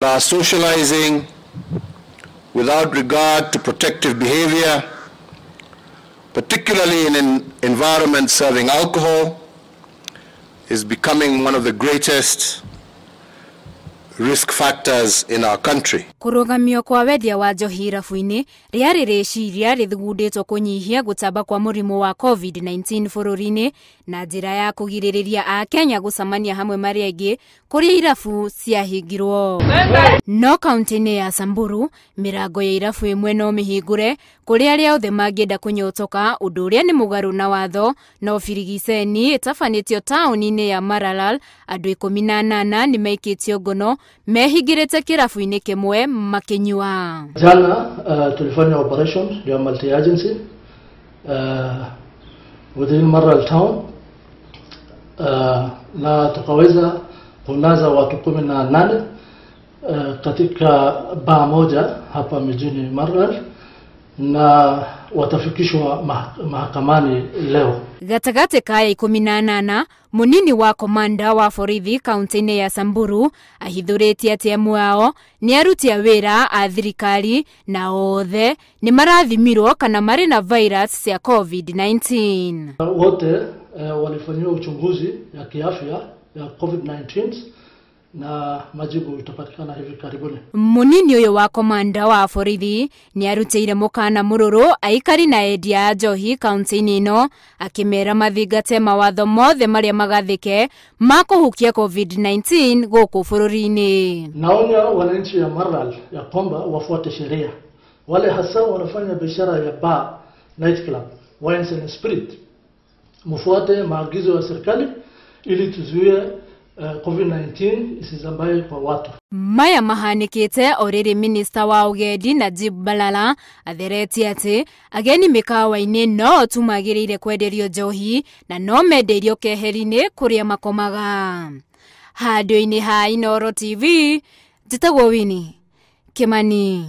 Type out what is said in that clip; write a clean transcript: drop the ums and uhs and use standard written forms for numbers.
Our socializing without regard to protective behavior, particularly in an environment serving alcohol, is becoming one of the greatest risk factors in our country. Kũrũgamio kwa wendia wa njohi irabu-inĩ rĩarĩ rĩciria rĩthugundĩtwo kũnyihia gũtamba kwa mũrimũ wa COVID-19 bũrũri-inĩ na njĩra ya kũgirĩrĩria Akenya gũcemania hamwe marĩ aingĩ kũrĩa irabu ciahingirwo. No kaunti-inĩ ya Samburu mĩrango ya irabu imwe no mĩhingũre kũrĩ arĩa othe mangĩenda kũnyotoka, ũndũ ũrĩa nĩ mũgarũ na watho. No birigiceni ĩtabanĩtio taũni-inĩ ya Maralal andũ 18 nĩmaikĩtio ngono mehingĩrĩte kĩrabu-inĩ kĩmwe makinyua. Jana tulifanya operation ya multi agency within Maralal town na tukaweza kunaza watu 18 katika baa moja hapa mjini Maralal na watafikishwa mahakamani leo. Gatagatĩ ka 18 munini wa komanda wa borithi kaunti-inĩ ya Samburu ahithũrĩtie atĩ amwe ao nĩ aruti a wĩra a thirikari na othe nĩ marathimirwo kana marĩ na virus cia COVID-19. Wote walifanyiwa uchunguzi ya kiafya ya COVID-19 na majibu itapatikana hivi karibuni. Munini uyu wa komanda wa borithi ni arutire mukana mururu aikari na endia a njohi kaunti-inĩ ĩno akimera mathingate mawatho mothe maria magathike ma kũhukia COVID-19 gũkũ bũrũri-inĩ. Naonya wananchi ya Maralal ya kwamba wafuate sheria. Wale hasa wanafanya biashara ya bar, night club, wines and spirit, mfuate maagizo ya serikali ili tuzuie COVID-19 isisambae kwa watu. Maya mahanikite oriri minister wa ugendi Najib Balala atheretie ati ageni mikawa-inĩ no tu magĩrĩire kwenderio njohi na no mendeirio keheri-inĩ kũrĩa makomaga. Handũ-inĩ ha Inooro TV, njĩtagwo Winnie Kimani.